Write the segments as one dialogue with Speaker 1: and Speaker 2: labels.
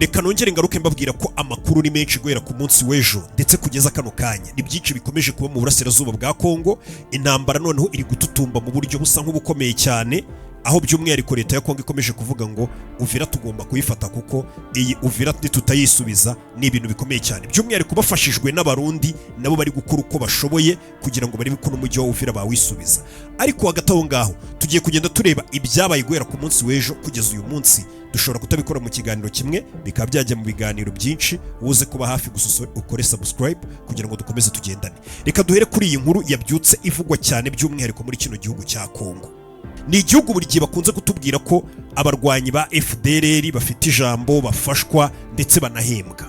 Speaker 1: Reka nongere ngaruke mbabwira ko amakuru ni menshi guhera ku munsi w'ejo ndetse kugeza kano kanya. Ni byinshi bikomeje kuba mu burasirazuba bwa Kongo. Intambara noneho iri gututumba mu buryo busa nk'ubukomeye cyane, aho by'umwihariko leta ya Kongo ikomeje kuvuga ngo Uvira tugomba kuyifata, kuko iyi Uvira nitutayisubiza ni ibintu bikomeye cyane. By'umwihariko bafashijwe n'Abarundi, nabo bari gukora uko bashoboye kugira ngo barebe ko n'umujyi wa Uvira bawisubiza. Ariko hagati aho ngaho tugiye kugenda tureba ibyabaye guhera ku munsi w'ejo kugeza uyu munsi. Dushobora kutabikora mu kiganiro kimwe, bikaba byajya mu biganiro byinshi. Uze kuba hafi gusa ukore subscribe kugira ngo dukomeze tugendane. Reka duhere kuri iyi nkuru yabyutse ivugwa cyane, by'umwihariko muri kino gihugu cya Kongo. Ni igihugu buri gihe bakunze kutubwira ko abarwanyi ba FDLR bafite ijambo, bafashwa ndetse banahembwa.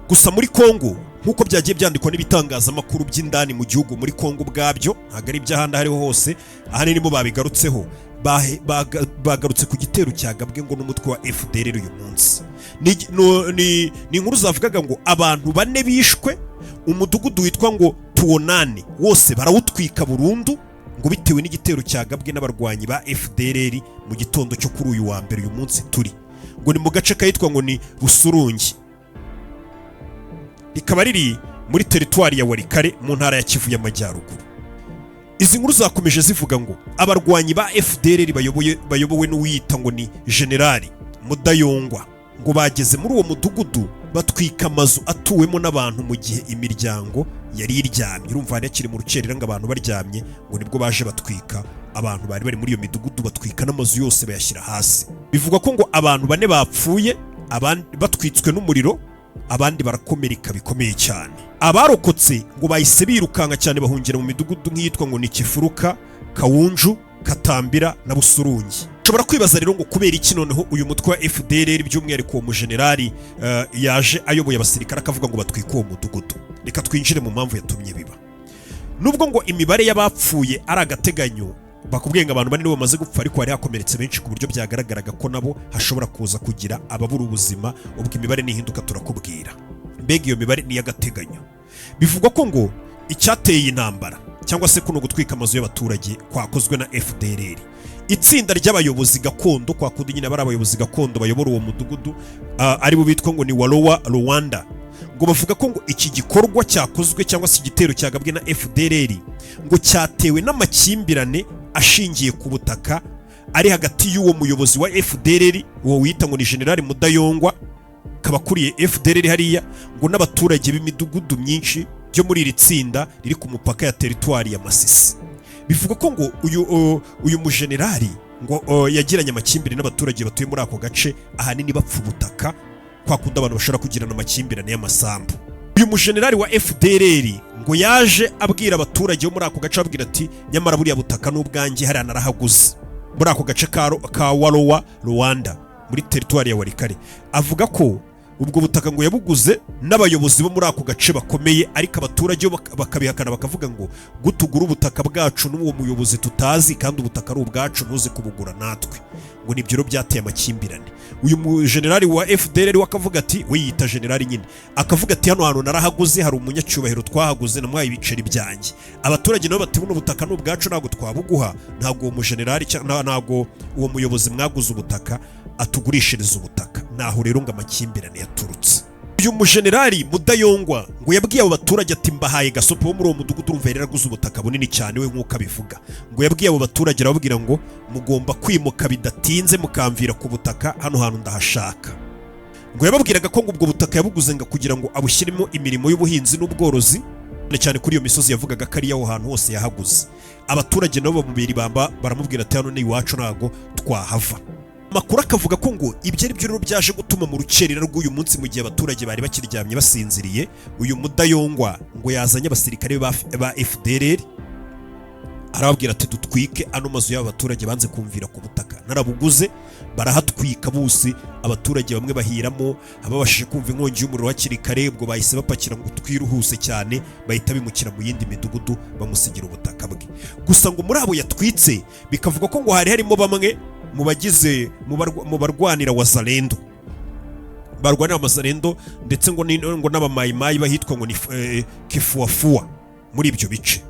Speaker 1: Gusa muri Kongo, nk'uko byagiye byandikwa n'ibitangazamakuru by'indani mu gihugu muri Kongo ubwabyo, ntabwo ari iby'ahandi aho ariho hose, ahanini bo babigarutseho, bagarutse ku gitero cyagabwe ngo n'umutwe wa FDLR uyu munsi. Ni inkuru zavugaga ngo abantu 4 bishwe, umudugudu witwa ngo Tuonane wose barawutwika burundu, ngo bitewe n'igitero cyagabwe n'abarwanyi ba FDLR mu gitondo cyo kuri uyu wa mbere, uyu munsi turi, ngo ni mu gace kahitwa ngo ni Busurungi, rikaba riri muri teritwari ya Walikale mu ntara ya Kivu y'Amajyaruguru. Izi nkuru zakomeje zivuga ngo abarwanyi ba FDLR bayobowe n'uwiyita ngo ni Generali Mudayongwa, ngo bageze muri uwo mudugudu batwika amazu atuwemo n'abantu mu gihe imiryango yari iryamye. Urumva hari hakiri mu rukerera, ngo abantu baryamye, ngo nibwo baje batwika abantu bari bari muri iyo midugudu, batwika n'amazu yose bayashyira hasi. Bivugwa ko ngo abantu 4 bapfuye, abandi batwitswe n'umuriro, abandi barakomereka bikomeye cyane. Abarokotse ngo bahise birukanka cyane bahungira mu midugudu nk'iyitwa ngo ni Kifuruka, Kawunju, Katambira na Busurungi. Ushobora kwibaza rero ngo kubera iki noneho uyu mutwe wa FDLR, by'umwihariko uwo mujenerali, yaje ayoboye abasirikare akavuga ngo batwike uwo mudugudu. Reka twinjire mu mpamvu yatumye biba. Nubwo ngo imibare y'abapfuye ari agateganyo, bakubwiye ngo abantu 4 nibo bamaze gupfa, ariko hari hakomeretse benshi ku buryo byagaragaraga ko nabo hashobora kuza kugira ababura ubuzima. Ubwo imibare nihinduka turakubwira. Mbega iyo mibare ni iy'agateganyo. Bivugwa ko ngo icyateye intambara cyangwa se kuno gutwika amazu y'abaturage kwakozwe na FDLR, itsinda ry'abayobozi gakondo, kwa kundi nyine bari abayobozi gakondo bayobora uwo mudugudu, aribo bitwa ngo ni Walowa Rwanda, ngo bavuga ko ngo iki gikorwa cyakozwe cyangwa se igitero cyagabwe na FDLR ngo cyatewe n'amakimbirane ashingiye ku butaka ari hagati y'uwo muyobozi wa FDLR, uwo wita ngo ni General Mudayongwa, akaba akuriye FDLR hariya, ngo n'abaturage b'imidugudu myinshi byo muri iri tsinda riri ku mupaka ya teritwari ya Masisi. Bivuga ko ngo uyu mujenerali ngo yagiranye amakimbirane n'abaturage batuye muri ako gace, ahanini bapfa ubutaka, kwa kundi abantu bashobora kugirana amakimbirane y'amasambu. Uyu mujenerali wa FDLR ngo yaje abwira abaturage bo muri ako gace, ababwira ati: "Nyamara buriya butaka n'ubwanjye, hariya narahaguze muri ako gace ka Walowa Rwanda muri teritwari ya Walikale." Avuga ko ubwo butaka ngo yabuguze n'abayobozi bo muri ako gace bakomeye, ariko abaturage bo bakabihakana, bakavuga ngo gutugura ubutaka bwacu n'uwo muyobozi tutazi, kandi ubutaka ari ubwacu, ntuze kubugura natwe. Ngo nibyo rero byateye amakimbirane. Uyu mujenerali wa FDLR we akavuga ati, we yita generali nyine, akavuga ati: "Hano hantu narahaguze, hari umunyacyubahiro twahaguze, namuhaye ibiceri byanjye." Abaturage nabo bati: "Buno butaka ni ubwacu, ntabwo twabuguha, ntabwo uwo mujenerali ntabwo uwo muyobozi mwaguze ubutaka atugurishiriza ubutaka." Naho rero ngo amakimbirane yaturutse. Uyu mujenerali Mudayongwa ngo yabwiye abo baturage ati: "Mbahaye gasopo." Wo muri uwo mudugudu, urumva yari yaraguze ubutaka bunini cyane we nk'uko abivuga. Ngo yabwiye abo baturage, arababwira ngo: "Mugomba kwimuka bidatinze, mukamvira ku butaka, hano hantu ndahashaka." Ngo yababwiraga ko ngo ubwo butaka yabuguze ngo kugira ngo abushyiremo imirimo y'ubuhinzi n'ubworozi, cyane cyane kuri iyo misozi yavugaga ko ari aho hantu hose yahaguze. Abaturage nabo bamubera ibamba, baramubwira ati: "Hano ni iwacu, ntabwo twahava." Amakuru akavuga ko ngo ibyo ari byo rero byaje gutuma mu rukerera rw'uyu munsi, mu gihe abaturage bari bakiryamye basinziriye, uyu Mudayongwa ngo yazanye abasirikare ba FDLR, arababwira ati: "Dutwike ano mazu y'aba baturage banze kumvira ku butaka narabuguze." Barahatwika bose, abaturage bamwe bahiramo. Ababashije kumva inkongi y'umuriro hakiri kare, ubwo bahise bapakira ngo twiruhuse cyane, bahita bimukira mu yindi midugudu, bamusigira ubutaka bwe. Gusa ngo muri abo yatwitse, bikavuga ko ngo hari harimo bamwe mu bagize mu barwanira Wazalendo, barwanira Wazalendo, ndetse ngo n'abamayimayi bahitwa ngo ni Kifuafua muri ibyo bice.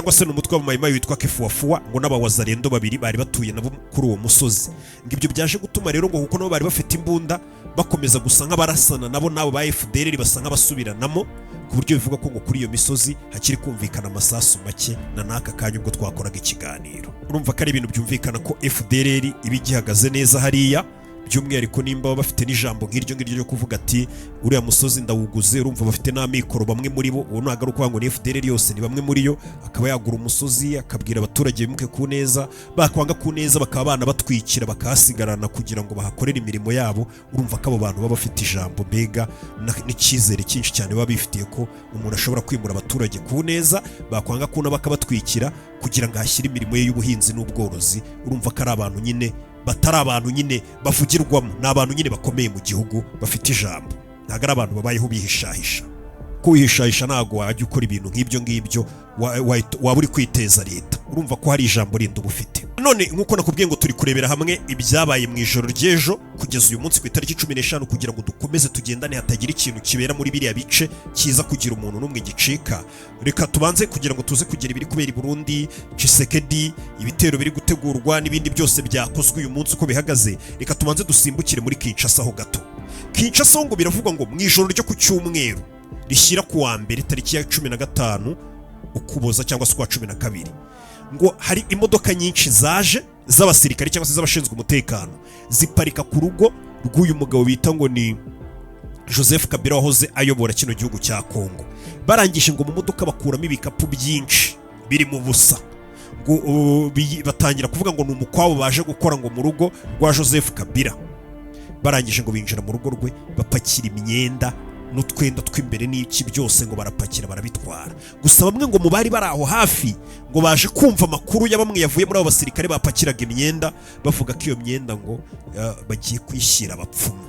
Speaker 1: Cyangwa se ni umutwe w'abamayimayi witwa Kefuwafuwa, ngo n'abawazarendo babiri bari batuye nabo kuri uwo musozi. Ngo ibyo byaje gutuma rero, ngo kuko nabo bari bafite imbunda, bakomeza gusa nk'abarasana nabo n'abo ba FDLR, basa nk'abasubiranamo, ku buryo bivuga ko ngo kuri iyo misozi hakiri kumvikana amasasu make na n'aka kanya ubwo twakoraga ikiganiro. Urumva ko ari ibintu byumvikana ko FDLR iba igihagaze neza hariya, by'umwihariko nimba baba bafite n'ijambo nk'iryo ngiryo ryo kuvuga ati: "Uriya musozi ndawuguze." Urumva bafite n'amikoro bamwe muri bo. Uwo ntabwo ari ukuvuga ngo ni FDLR yose, ni bamwe muri yo. Akaba yagura umusozi, akabwira abaturage bimuke ku neza, bakwanga ku neza bakaba banabatwikira, bakahasigarana kugira ngo bahakorere imirimo yabo. Urumva ko abo bantu baba bafite ijambo, mbega n'icyizere cyinshi cyane baba bifitiye ko umuntu ashobora kwimura abaturage ku neza, bakwanga kuna bakabatwikira kugira ngo ahashyire imirimo ye y'ubuhinzi n'ubworozi. Urumva ko ari abantu nyine batari abantu nyine bavugirwamo, ni abantu nyine bakomeye mu gihugu, bafite ijambo. Ntabwo ari abantu babayeho bihishahisha. Ko wihishahisha ntabwo wajya ukora ibintu nk'ibyo ngibyo, waba uri kwiteza leta. Urumva ko hari ijambo rindi uba ufite. None nk'uko nakubwiye ngo turi kurebera hamwe ibyabaye mu ijoro ry'ejo kugeza uyu munsi ku itariki 15, kugira ngo dukomeze tugendane, hatagira ikintu kibera muri biriya bice kiza kugira umuntu n'umwe gicika, reka tubanze kugira ngo tuze kugira ibiri kubera i Burundi, Tshisekedi, ibitero biri gutegurwa n'ibindi byose byakozwe uyu munsi uko bihagaze. Reka tubanze dusimbukire muri Kinshasa ho gato. Kinshasa ho ngo biravugwa ngo mu ijoro ryo ku cyumweru rishyira ku wa mbere, tariki ya 15 Ukuboza cyangwa se ukwa 12, ngo hari imodoka nyinshi zaje z'abasirikare cyangwa se z'abashinzwe umutekano, ziparika ku rugo rw'uyu mugabo bita ngo ni Joseph Kabila wahoze ayobora kino gihugu cya Kongo. Barangije ngo mu modoka bakuramo ibikapu byinshi birimo ubusa, ngo batangira kuvuga ngo ni umukwabo baje gukora ngo mu rugo rwa Joseph Kabila. Barangije ngo binjira mu rugo rwe, bapakira imyenda n'utwenda tw'imbere n'iki byose, ngo barapakira barabitwara. Gusa bamwe ngo mu bari bari aho hafi ngo baje kumva amakuru ya bamwe yavuye muri abo basirikare bapakiraga imyenda, bavuga ko iyo myenda ngo bagiye kuyishyira abapfumu.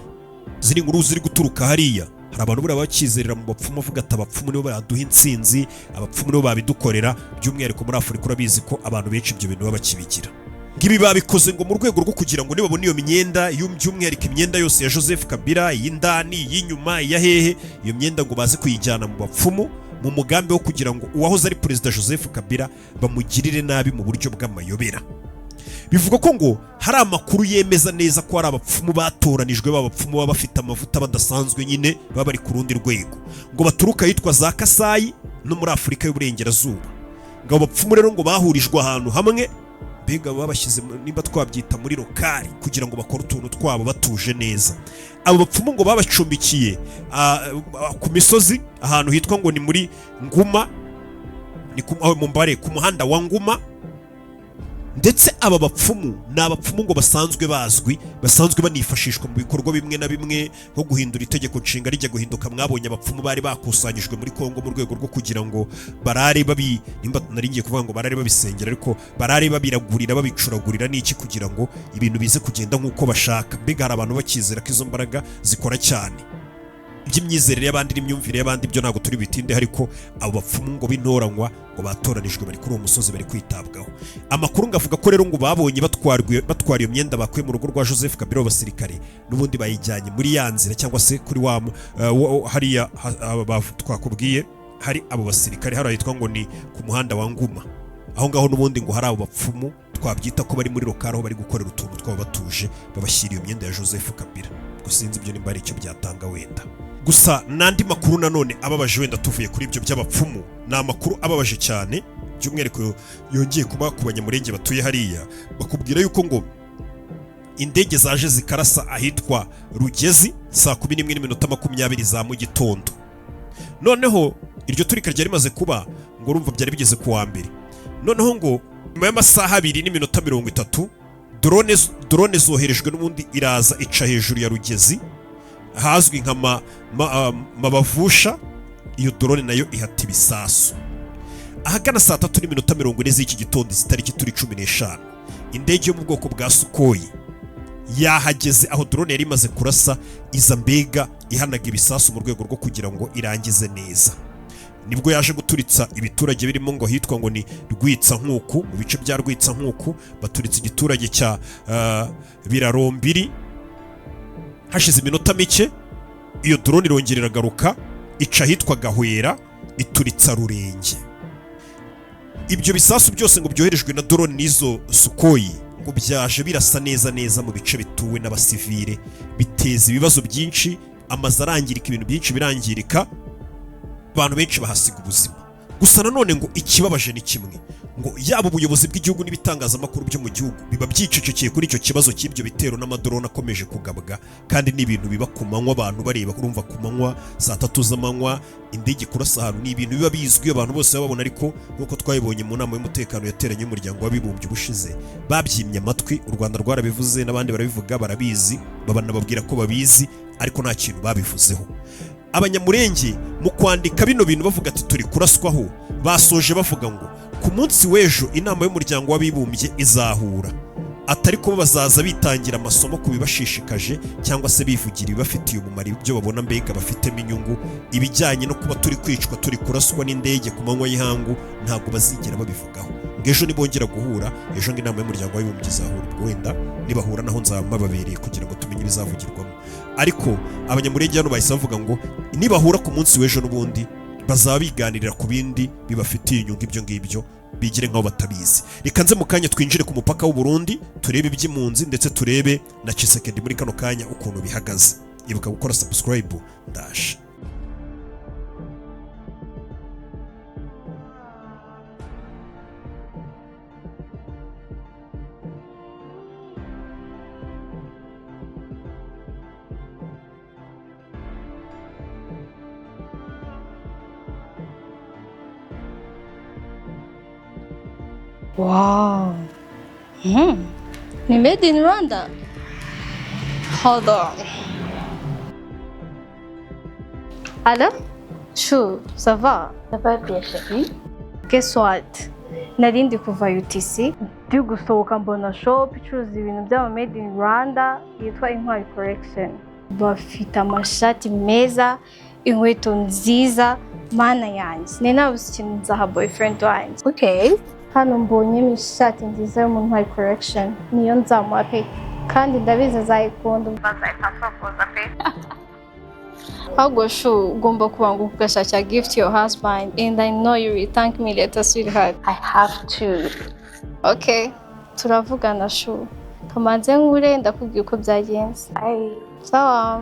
Speaker 1: Ziri nkuru ziri guturuka hariya, hari abantu buriya bakizerera mu bapfumu, bavuga ati: "Abapfumu nibo baduha intsinzi, abapfumu nibo babidukorera." By'umwihariko muri Afurika, urabizi ko abantu benshi ibyo bintu baba bakibigira. Ngibi babikoze ngo mu rwego rwo kugira ngo nibabona iyo myenda, by'umwihariko imyenda yose ya Joseph Kabila, iy'indani, iy'inyuma, iya hehe, iyo myenda ngo baze kuyijyana mu bapfumu mu mugambi wo kugira ngo uwahoze ari perezida Joseph Kabila bamugirire nabi mu buryo bw'amayobera. Bivuga ko ngo hari amakuru yemeza neza ko hari abapfumu batoranijwe, b'abapfumu baba bafite amavuta badasanzwe nyine, baba bari ku rundi rwego, ngo baturuka ahitwa za Kasayi no muri Afurika y'Uburengerazuba. Ngo abo bapfumu rero ngo bahurijwe ahantu hamwe, mbega babashyize nimba twabyita muri local, kugira ngo bakore utuntu twabo batuje neza. Abo bapfumu ngo babacumbikiye ku misozi ahantu hitwa ngo ni muri Nguma, ni mu mbare ku muhanda wa Nguma. Ndetse aba bapfumu ni abapfumu ngo basanzwe bazwi, basanzwe banifashishwa mu bikorwa bimwe na bimwe, nko guhindura itegeko nshinga rijya guhinduka. Mwabonye abapfumu bari bakusanyijwe muri Kongo mu rwego rwo kugira ngo barare babi, nimba nari ngiye kuvuga ngo barare babisengera, ariko barare babiragurira, babicuragurira n'iki, kugira ngo ibintu bize kugenda nk'uko bashaka. Mbega hari abantu bakizera ko izo mbaraga zikora cyane. Iby'imyizerere y'abandi n'imyumvire y'abandi byo ntabwo turi bitinde, ariko abo bapfumu ngo b'intoranywa ngo batoranijwe bari kuri uwo musozi, bari kwitabwaho. Amakuru ngo avuga ko rero ngo babonye batwarwe, batwara iyo myenda bakuye mu rugo rwa Joseph Kabila w'abasirikare, n'ubundi bayijyanye muri ya nzira cyangwa se kuri wa hariya twakubwiye hari abo basirikare, hariya hitwa ngo ni ku muhanda wa Nguma. Aho ngaho n'ubundi ngo hari abo bapfumu twabyita ko bari muri local, aho bari gukorera utuntu twabo batuje, babashyira iyo myenda ya Joseph Kabila. Gusa sinzi ibyo nimba hari icyo byatanga wenda. Gusa n'andi makuru nanone ababaje, wenda tuvuye kuri ibyo by'abapfumu, ni amakuru ababaje cyane, by'umwihariko yongeye kuba ku Banyamurenge batuye hariya. Bakubwira yuko ngo indege zaje zikarasa ahitwa Rugezi saa 11:20 za mu gitondo. Noneho iryo turika ryari rimaze kuba, ngo urumva byari bigeze ku wa mbere. Noneho ngo nyuma y'amasaha 2 n'iminota 30, drone zoherejwe n'ubundi iraza ica hejuru ya Rugezi ahazwi nka Mabavusha. Iyo drone nayo ihata ibisasu. Ahagana saa 3:40 z'iki gitondo, izi tariki turi 15, indege yo mu bwoko bwa Sukhoi yahageze aho drone yari imaze kurasa, iza mbega ihanaga ibisasu mu rwego rwo kugira ngo irangize neza. Nibwo yaje guturitsa ibiturage birimo ngo hitwa ngo ni Rwitsankuku, mu bice bya Rwitsankuku baturitse igiturage cya Birarombiri. Hashize iminota mike iyo drone irongera iragaruka, ica ahitwa Gahwera, ituritsa Rurenge. Ibyo bisasu byose ngo byoherejwe na drone n'izo Sukhoi ngo byaje birasa neza neza mu bice bituwe n'abasivile, biteza ibibazo byinshi, amazu arangirika, ibintu byinshi birangirika, abantu benshi bahasiga ubuzima. Gusa nanone ngo ikibabaje ni kimwe, ngo yaba ubuyobozi bw'igihugu n'ibitangazamakuru byo mu gihugu biba byicecekeye kuri icyo kibazo cy'ibyo bitero n'amadrone akomeje kugabwa, kandi ni ibintu biba ku manywa abantu bareba. Urumva, ku manywa, saa 3 z'amanywa, indege kurasa ahantu ni ibintu biba bizwi, abantu bose baba babona. Ariko nk'uko twabibonye mu nama y'umutekano yateranye y'Umuryango w'Abibumbye ubushize, babyimye amatwi. U Rwanda rwarabivuze n'abandi barabivuga, barabizi, babanababwira ko babizi, ariko nta kintu babivuzeho. Abanyamurenge mu kwandika bino bintu bavuga ati turi kuraswaho, basoje bavuga ngo ku munsi w'ejo inama y'Umuryango w'Abibumbye izahura, atari ko bazaza bitangira amasomo ku bibashishikaje cyangwa se bivugira ibibafitiye umumaro, ibyo babona mbega bafitemo inyungu. Ibijyanye no kuba turi kwicwa, turi kuraswa n'indege ku manywa y'ihangu, ntabwo bazigera babivugaho. Ngo ejo nibongera guhura, ejo ngo inama y'Umuryango w'Abibumbye izahura, ubwo wenda nibahura naho nzaba mbababereye kugira ngo tumenye ibizavugirwamo. Ariko Abanyamurenge hano bahise bavuga ngo nibahura ku munsi w'ejo n'ubundi bazaba biganirira ku bindi bibafitiye inyungu, ibyo ngibyo bigire nk'aho batabizi. Reka nze mu kanya twinjire ku mupaka w'u Burundi, turebe iby'impunzi, ndetse turebe na Tshisekedi muri kano kanya ukuntu bihagaze. Ibuka gukora subscribe, ndaje.
Speaker 2: Wow. Ni made in Rwanda. Hold on. Allô? Chou, ça va?
Speaker 3: Ça va bien, chérie.
Speaker 2: Guess what? Nari ndi kuva UTC, ndi gusohoka mbona shop icuruza ibintu by'ama made in Rwanda yitwa Intwari Collection. Bafite amashati meza, inkweto nziza, mana yanjye. Nari nabuze ikintu nzaha boyfriend wanjye.
Speaker 3: Okay.
Speaker 2: Hano mbonyemo ishati nziza yo mu Ntwari Collection, niyo nzamuha pe, kandi ndabizi azayikunda, bazahita mpropoza pe. Ahubwo chou, ugomba kubanguka ugashakira gift your husband, and I know you will thank me later, sweetheart.
Speaker 3: I have to.
Speaker 2: Okay, turavugana chou, kamanze nkure ndakubwira uko byagenze.
Speaker 3: Bye.
Speaker 2: Sawa.